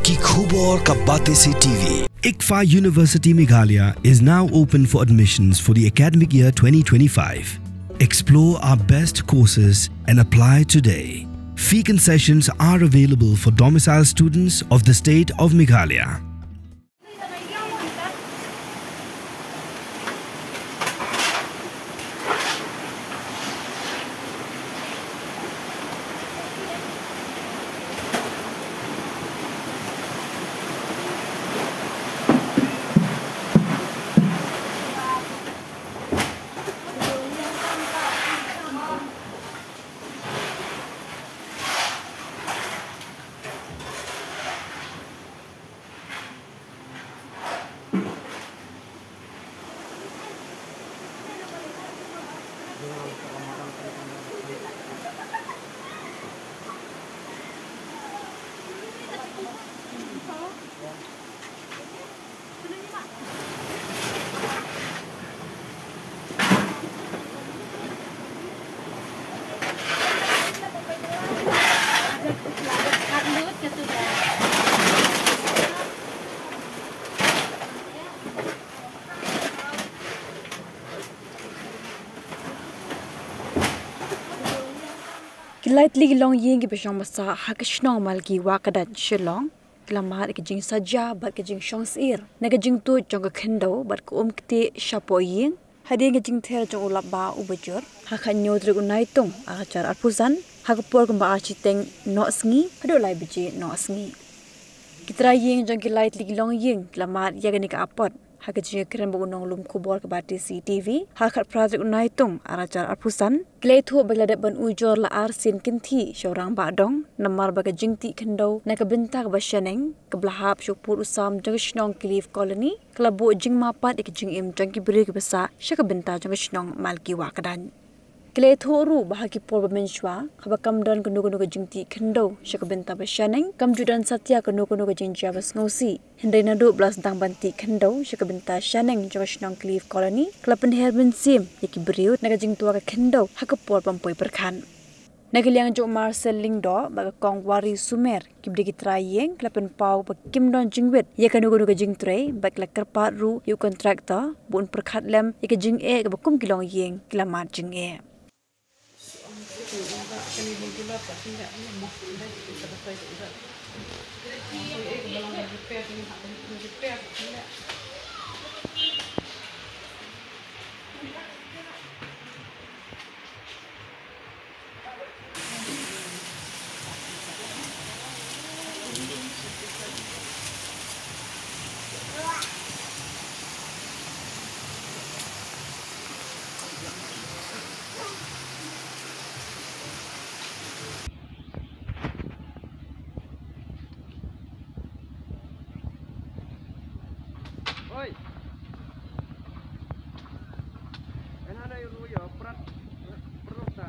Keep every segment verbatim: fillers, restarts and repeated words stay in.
Ki khubor ka Batesi T V. ICFAI University Meghalaya is now open for admissions for the academic year twenty twenty-five. Explore our best courses and apply today. Fee concessions are available for domicile students of the state of Meghalaya. Ki lai tylli ki longïing kiba shong ba sah ha ka shnong Malki Wahkadain, Shillong, ki la mad ïa ka jingsaja bad ka jingshong syier na ka jingtuid jong ka khyndew bad ka um ktieh shapoh ïing, hadien ka jingther jong u lapbah uba jur ha ka hynñiew tarik u Naitung arhajar arphew san, ha ka por kumba ar shiteng noh sngi haduh lai baje noh sngi. Ki trai ïing jong ki lai tylli ki longïing ki la mad ïa kane ka apot ha ka jingïakren bad u nonglum khubor ka Batesi T V ha ka khatphra tarik u Naitung arhajar arphew san. Ki la ïathuh ba ki la dep ban ujor la arsien kynthih sha u rangbah dong namar ba ka jingtih khyndew na ka bynta kaba shaneng kaba la hap sha u pud u sam jong ka shnong Cliff Colony ka la buh jingma pat ïa ka jingim jong ki briew kiba sah sha ka bynta jong ka shnong Malki Wahkadain. Ki la ïathuh ruh ba ha ki por ba mynshwa haba kam don kano kano ka jingtih khyndew sha ka bynta ba shaneng, kam ju don satia kano kano ka jingjia ba sngewsih. Hynrei naduh ba la sdang ban tih khyndew sha ka bynta shaneng jong ka shnong Cliff Colony, ka la pynher mynsiem ïa ki briew na ka jingtwa ka khyndew ha ka por ban poi pyrkhat. Na ka liang jong u Marcel Lyngdoh bad ka Kong Wari Sumer, kiba dei ki trai ïing, ki la pynpaw ba kim don jingwit ïa kano kano ka jingtrei bad ki la kyrpad ruh ïa u contractor ba un pyrkhat lem ïa ka jingeh kaba kum ki longïing ki la mad jingeh. Oi. Enhana yu yu prat. Prat ta.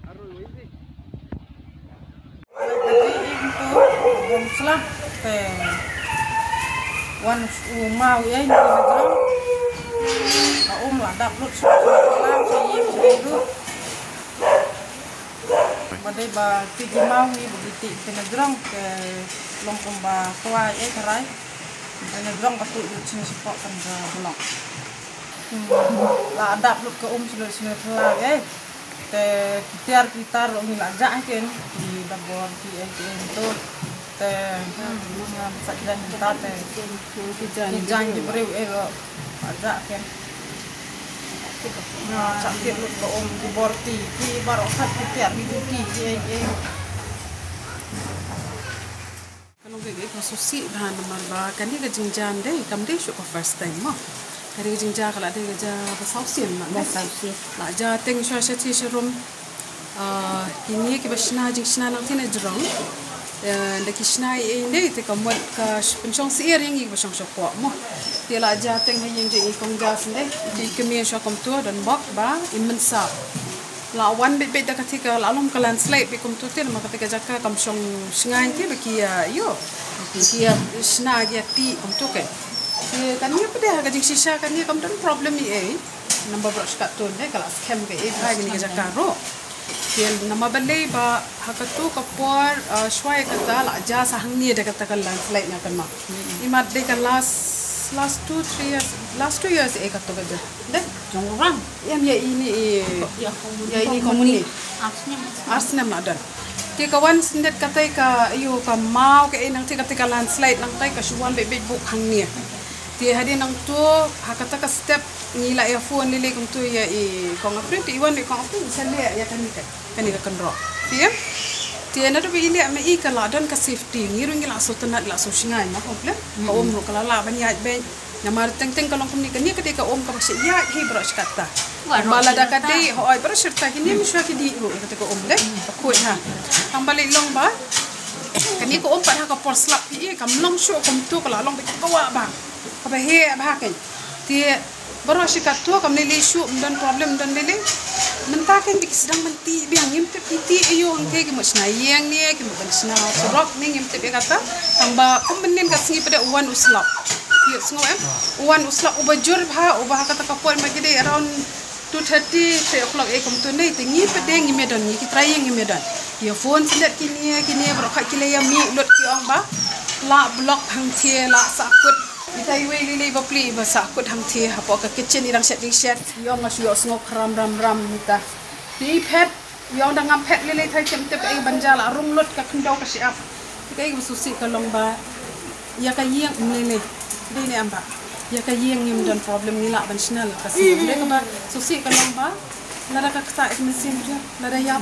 Arul wi si. Bom sla te wan u maw ïa ni na jrong. Ka um la dap lut sla sla sla ïa ni ru. Ba dei ba ti ki maw ni ba ki ti te na jrong te long kumba kwai eh karai. Te na jrong ka tu lut sini sepok kan ka blok. La dap lut ka um sini sini tla eh. Te ki tiar ki tar ngi la jah ken ki dabor ki eh ki eh tu. Te ngi sa jan ki tar te ki jan ki briew eh la jah ken. Nga chak kit lut ka um ki bor ti ki baroh khat ki tiar ki ki ki eh ki eh. Ka long kaei kaei ka sngewsih bha namar ba kane ka jingjia dei kam dei shuh ka first time mo. Kane ka jingjia ka la dei ka jia ba saw sien ma. Ba saw sien. La jia teng shuwa sha ti sha rum. Ah, kine kiba shna jingshna nangtei na jrong. Eh, da ki shna ei ei dei te ka mut ka sh-, pynshong syier ïa ngi kiba shong shapoh mo. Te la jia teng ha ïing jong i kong jia sendei. Te i kmie shuwa kumto don bok ba i mynsaw. La wan bit bit da kata ka la long ka landslide bit kumtu te namar kata ka jaka kam shong shngain te ba ki ïa ïoh ki ïa shna ki ïa tih kumtu ke. Te kane pat de ha ka jingshisha kane kam don problem ei ei. Namar ba baroh shi kattun de ka la skhem ke ei ha kane ka jaka ruh. Namar balei ba ha katu ka por, uh, shuwa ïa kata la jia sa hangne da kata ka landslide nga kynmaw. Imat dei ka last, last two, three years, last two years eh katu ka jia. Dei? Jong orang. Ïa, ïa ini i, ïa ini company. Ar snem. Ar snem la don. Te ka wan sendit katai ka, ïoh ka maw ka eh nangtai katai ka landslide nangtai ka shu wan beit beit buk hangne. Te hadien nangtu ha kata ka step ngi la ïa phone lili kumtu ïa i Kong Apri, te i wan beit Kong Apri, sa leh ïa kane ka, kane ka kynroh. Te ïa, te naduh ba i leh ma i ka la don ka safety, ngi ruh ngi la shu tynnad la shu shngain ma Kong Apri. Ka um ruh ka la lah ban ïaid beit. Namar teng teng ka long kumne, kane ka dei ka um kaba shu ïaid hi baroh shi katta. Ba lada ka dei hooid baroh shi katta kine mynshuwa ki dih ruh kata ka um dei. Ka khuid ha. Tang ba lei long ba kane ka um pat ha ka por slap phi i kam long shuh kumtu ka la long ba ka wah ba. Kaba heh ba ha kein. Te baroh shi katta kam lei lei shuh, ym don problem, ym don lei lei. Mynta kein ba ki sdang ban tih biang, ngim tip ki tih aïu hangtei, ki mut shna ïing ne, ki mut ban shna surok ne, ngim tip ïa kata. Tang ba kum mynnin ka sngi pat de u wan u slap. Ïohsngew em? U wan u slap uba jur bha, uba ha kata ka por ma ki dei around two thirty, three o'clock eh kumtu ne, te ngi pat de ngim ïa don, ngi ki trai ïing ngim ïa don. Ïa phone sendit kine, kine baroh khoit ki la ïa mih lut ki ong ba la block hangtei, la sahkut. Ita iwei lili bapli ba sahkut hangtei hapoh ka kitchen i dang shet ding shet. I ong nga shu ïohsngew khram ram ram nita. Te i phet i ong da ngam phet lili thai, kim tip ei ban jia, la rung lut ka khyndew ka shyiap. Te kaei kaba sngewsih ka long ba ïa ka ïing ym lei lei. Dei ne em bah? Ïa ka ïing ngim don problem, ngi lah ban shna la ka sngi. Dei kaba sngewsih ka long ba lada ka ktah ka mynsiem jong lada ïap.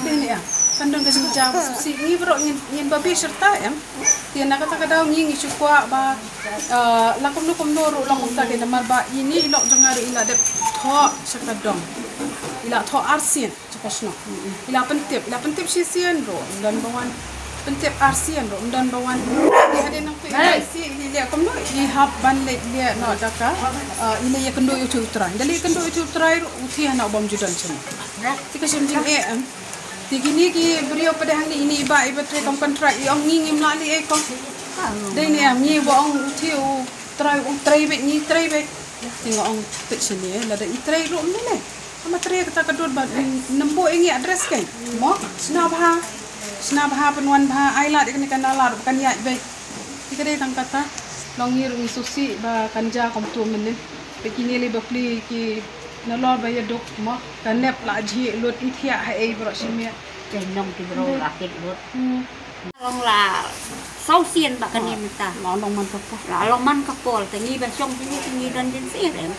Dei ne em? Kan don ka jingjia ba sngewsih, ngi baroh ngin, ngin babe shirta em. Te na kata ka daw ngi ngi shu kwah ba, eh, la kumno kumno ruh long kumta, te namar ba ine i lok jong nga ruh i la dep thoh sha ka dong. I la thoh arsien sha ka shnong. I la pyntip, i la pyntip shisien ruh ym don ba wan. Pyntip arsien ruh ym don ba wan. Te hadien nangtu i la isi i leh kumno, i hap ban leit leh noh da ka, eh, i leit ïakynduh ïa uti u trai. Da leit ïakynduh ïa uti u trai ruh uti hana u bym ju don shano. Te ka shem jingeh em. Te kine ki briew pat de hangne, ine i bah iba trei kam kontrak i ong ngi ngim lah leh ei kong. Dei ne em, ngi ba ong uti u trai, u trai beit, ngi trei beit. Te nga ong peit shane, lada i trei ruh ym lei lei. Ama trei kata ka dur ba, mm, nymbu ïa ngi address kein. Mo, shna bha. Shna bha, pynwan bha, ai lad ïa kane ka nala ruh ba kan ïaid beit. Te ka dei tang kata, long ngi ruh ngi sngewsih ba kan jia kumtu mynnin. Ba kine lei bapli ki nalor ba ïaduk mo, ka nep la jhieh lut, i thiah ha ei baroh shi miet. Te nong ki briew la kit lut. Hmm. Long la saw sien ba kane mynta. La long man ka por. La long man ka por, te ngi ba shong sini te ngi don jingsih em.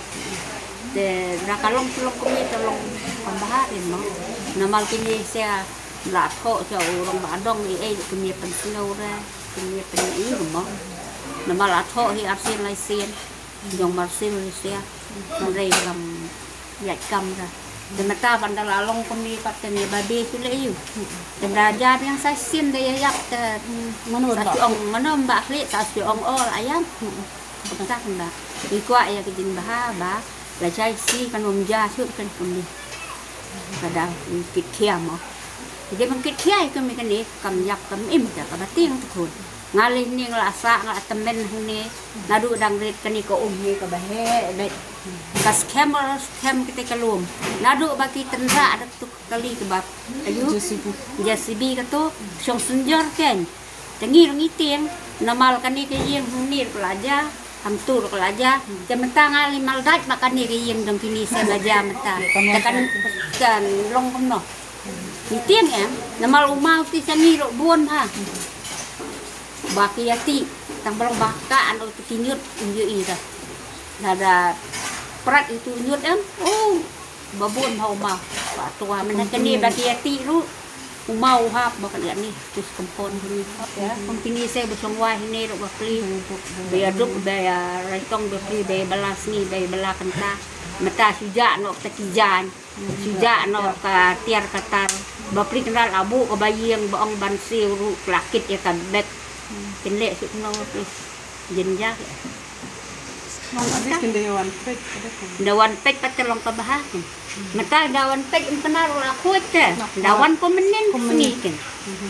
Te da ka long shu long kumne te long kam bha em mo. Namar kine sha la thoh sha u rangbah dong i ei kumne pynsngew re, kumne pyni mo. Namar la thoh hi arsien lai sien. Jong Marsil Malaysia. Hynrei lam ïaid kam da. Te mynta ban da la long kumne pat te ngi ba be shu leh ïu. Te da ja biang sa sien da ïa ïap te. Mano sa ba shu ong mano ba khlieh sa shu ong ol ayam. Kumta kumta. Ngi kwah ïa ka jingbha ba la jai si kan ym ja shu kan kumne. Ka da kit khia mo. Te ban kit khia ïa ka me kane kam ïap kam im te kaba tieng te khun. Nga lei ne nga la sah nga la tymmen hangne. Naduh dang rit kane ka um hi kaba heh beit. Ka skhem, skhem kata ka lum. Naduh ba ki tynrah da tu kali kaba aïu? J C B. J C B katu shong synjor kein. Te ngi ruh ngi tieng, namar kane ka ïing hangne ruh ka la jia, hangtu ruh ka la jia. Te mynta nga lei maldait ba kane ka ïing dong kine seh la jia mynta. Te kan, kan long kumno. Ngi tieng em, namar u maw te sha ngi ruh bun ha. Ba ki ïa tih, tang ba long ba ka ano te ki ñiut, ym ju i da. Lada prat itu ñiut em, oh, ba bun ha u maw. Ba tu ha mynta kane ba ki ïa tih ruh. U maw u hap ba ka liah ni, tu skum pon kini. Ya, kum kini se bu song wai hini ruh ba pli. Ba ïa duk, ba ïa raitong ba pli, ba ïa bala sngi, ba ïa bala kynta. Mynta shu jah noh ta ki jaiñ. Shu jah noh ka tiar ka tar. Ba pli kynral abu ka ba ïing ba ong ban siew ruh ka la kit ïa ka bek. Kin leh shu noh ba pli. Jin jah. Nong ade kin da wan peit, ade kin. Da wan peit pat te long ka bha kin. Mynta da wan peit ym kena ruh la khuid te. Da wan ko mynnin ko mynnin kin.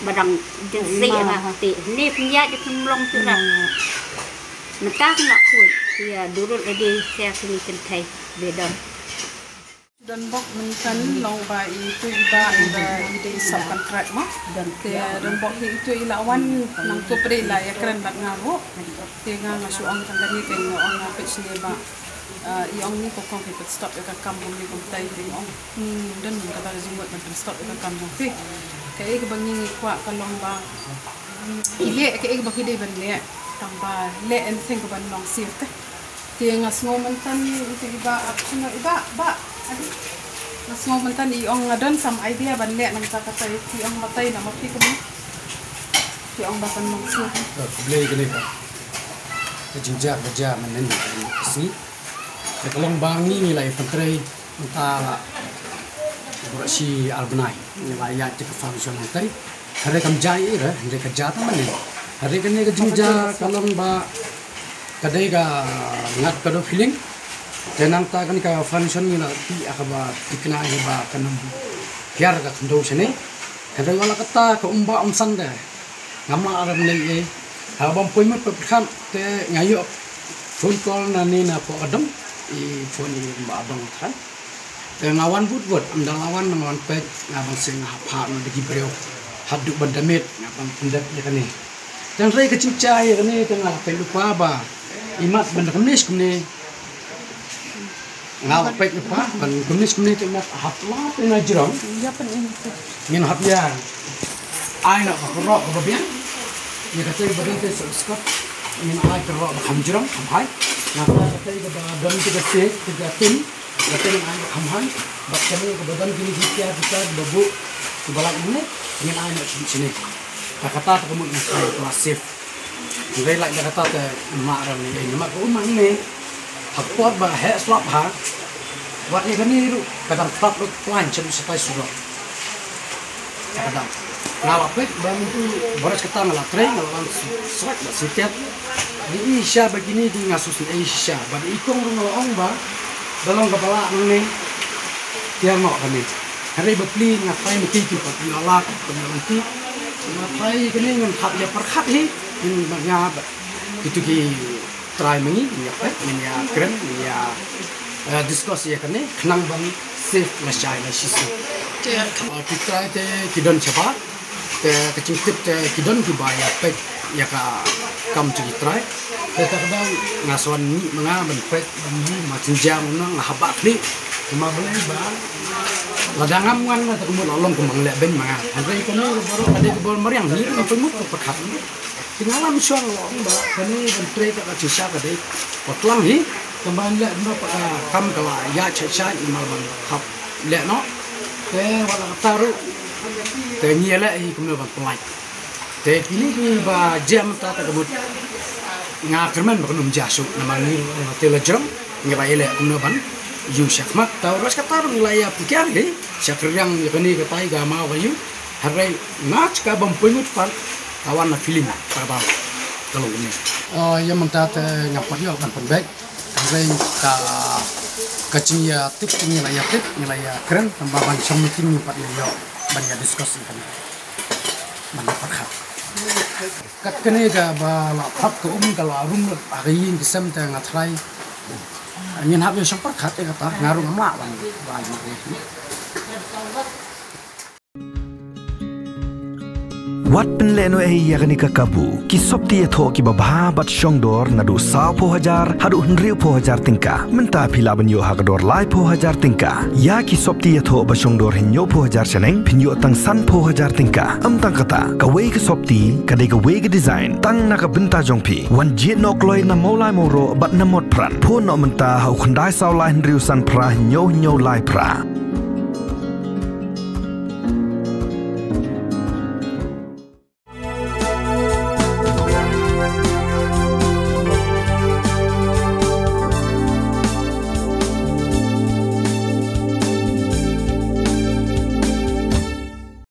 Ba dang jin sih ha te. Ni pynïaid kin long tu ra. Mynta kin la khuid. Ïa durut ade sia kini kin thei. Bedor. Don bok mynta long ba itu i ba i ba i dei sub contract mo. Te don bok hi itu i la wan nangtu pdei la ïakren bad nga ruh. Te nga nga shu ong tang kane te nga ong nga peit shane ba, ah, i ong ni ko kong phi pynstop ïa ka kam kumne kumtai te nga ong. Hmm, don kata ka jingmut ban pynstop ïa ka kam jong phi. Kaei kaba ngi ngi kwah ka long ba i leh kaei kaba phi dei ban leh. Tang ba leh anything kaban long safe te. Te nga sngew mynta ïa i ba, ah, kano i ba, ba. Nga sngew mynta i ong nga don some idea ban leh nangta kata i ong batai na ma phi kumne. Ki ong ba kan long suk. Ka blei kane ka. Ka jingjia ka jia mynnin ka sngi. Ka long ba ngi ngi la ïa pyntrei mynta la. Bura shi ar bnai. Ngi la ïa te ka function hangtai. Hare kam jia i re, hare ka jia ta mynnin. Hare kane ka jingjia ka long ba ka dei ka ngat ka do feeling. Te nangta kane ka function ngi la ti aka ba tikna hi ba kan hiar ka khyndew shane. Ka dei wala kata ka umba um san de. Ngam lah ram lei ei. Haba ym poi mut pyrkhat te nga ïoh phone call na ne na pok adong. I phone i ba adong than. Te nga wan bud bud, ym da la wan, nga wan peit, nga ban seng ha pha na dagi briew. Haduh ban da miet, nga ban pyndep ïa kane. Te hynrei ka jingshai ïa kane te nga la peit lypa ba i mat ban da kumne shi kumne. Nga la peit lypa ban kumne shi kumne te i mat hap la te na jrong. Ngin hap ïa ai na ka roh ka ba biang. Ïa kata ba don te sa skot. Ngin ai ka roh ba kham jrong kham hai. Nga kata ka ba don te ka se te ka tin. Ka tin ai ba kham hai. Ba kane ka ba don kine ki tia kita ba bu. Ki ba lak ne. Ngin ai na sini. Ta kata ta ka mut na ka la safe. Ngi lait da kata te ma ram ni ma ko ma ni. Ha por ba he slap ha. Wat ni kani ru ka dang slap ru plan chem sa tai surok. Ka dang. Nga la pek ba mun tu boras kata nga la trei nga la lan srek ba sitet. Di isha ba kini di nga sus ni isha ba di ikong ru nga la ong ba. Dalong ka bala ni. Tiang nok kani. Hari ba pli nga tai ni ki ki pat ni ala ka ni ti. Nga tai kani ngan khat ya perkhat hi. Ni nga ba. Itu ki trai mengi, ni ya pek, ni ya kren, ni ya, eh, discuss ya kani, khnang ban safe la shai la shisu. Ki trai te ki don chaba, te ka jingtip te ki don ki ba ya pek, ya ka kam tu ki trai. Te ta ka dau nga swan ni menga ban pek, ban ni ma jinjang na nga habak ni. Kuma boleh ba. La dangam ngan na ta kumut la long kumang lek ben menga. Hangkai kani baru ada kebal meriang ni, ni pemut ke pekat. Ki nga lam shuang long ba kani ban trei ka ka shisha ka dei. Patlang hi ka ban leh ba pa kam ka la ya cha cha i mal ban hap leh no. Te wala ka taru te ngi leh hi kumno ban pelai. Te kini ki ba jem ta ta ka mut nga kermen ba khnum ja shu na ma ngi te la jrong ngi ba leh kumno ban yu shakmat ta ras ka taru ngi la ya pukiar hi. Sha kriang ya kani ka tai ga ma wa yu. Hare ngach ka bam pui mut pan kawan na feeling ka ba ka long ni. Oh ya mynta te ngam pat ïoh ban pynbeit. Hare ka ka jingïatip ngi la ïatip ngi la ïakren tang ba ban sham meeting ngi pat ïoh ban ïa discuss kan. Ban pyrkhat. Kat kane ka ba la phap ka um ka la rum ha ka ïing ki sem te nga trai. Ngin hap ïa shong pyrkhat ïa kata nga rung am lah ban ban. Wat pynlehnohei ïa kane ka kabu, ki sopti ïathoh kiba bha bad shongdor naduh sawphew hajar haduh hynriewphew hajar tyngka. Mynta phi lah ban ïoh ha ka dor laiphew hajar tyngka. Ïa ki sopti ïathoh ba shongdor hynñiewphew hajar shaneng phin ïoh tang sanphew hajar tyngka. Ym tang kata, kawei ka sopti ka dei kawei ka design tang na ka bynta jong phi. Wan jied noh kloi na Mawlai Mawroh bad na Motphran. Phone noh mynta ha u khyndai saw lai hynriew san phra hynñiew hynñiew lai phra.